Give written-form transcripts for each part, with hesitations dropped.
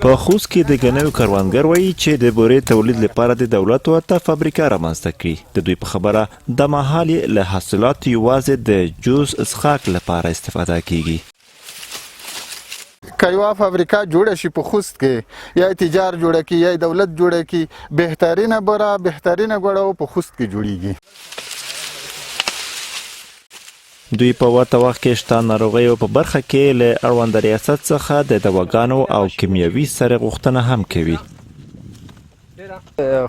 په خوست کې د ګنیو کروندګر وایي چې د بورې تولید لپاره د دولت ورته فابریکه رامنځته کړي. د دوی په خبره دا مهال یې له حاصلاتو یوازې د جوس څښاک لپاره استفاده کیږي. که یوه فابریکه جوړه شي په خوست کې، یا تجار جوړه کړي یا دولت جوړه کړي، بهترینه بوره، بهترینه ګوړه په خوست کې جوړیږي. دوی په ورته وخت کې شته ناروغیو په برخه کې له اړوند ریاست څخه د دواګانو او کیمیاوي سرې غوښتنه هم کوي.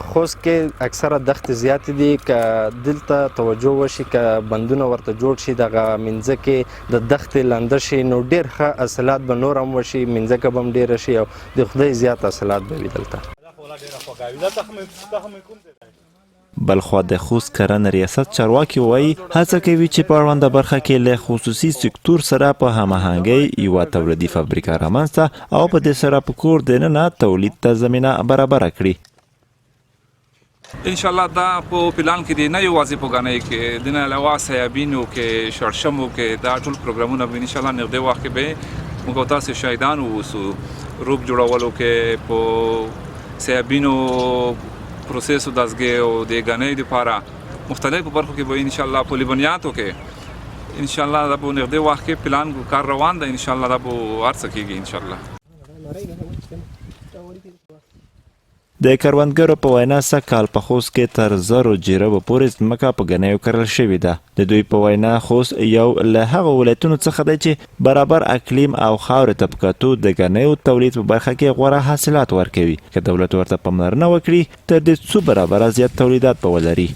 خوست کې اکثره دښتې زیاتې دي، که دلته توجه وشي، که بندونه ورته جوړ شي، دغه منځکې د دښتې لنده شي، نو ډېر ښه حاصلات به نور هم وشي، منځکه به هم ډېره شي او د خدای زیات حاصلات به وي دلته. بلخوا د خوست کرنې ریاست چارواکي وايي، هڅه کوي چې په اړونده برخه کې له خصوصي سکتور سره په هماهنګۍ یوه تولیدي فابریکه رامنځته او په دې سره په کور دننه تولید ته زمینه برابره کړي. ان شاء الله دا په پلان کې دی، نه یوازې په ګنۍ کې، د نه علاوه سیابینو کې، شړشمو کې، دا ټول پروګرامونه به ان شاء الله نږدې وخت کې به موږ تاسو شاهدان ووسو. روب جوړولو کې، په سیابینو پروسس او دستګاه او د ګنۍ لپاره مختلفو برخو کې به ان شاء الله په لبنیاتو کې ان شاء الله دا په نږدې وخت کې پلان کار روان ده. ان شاء الله دا به هر څه کېږي ان شاء الله. د کروندګرو په وینا سږ کال په خوست کې تر 1000 جریبو پورې ځمکه په ګنیو کرل شوې ده. د دوی په وینا خوست یو له هغو ولایتونو څخه دی چې برابر اقلیم او خاورې ته په کتو د ګنیو تولید په برخه کې غوره حاصلات ورکوي. که دولت ورته پاملرنه وکړي تر دې څو برابره زیات تولیدات به ولري.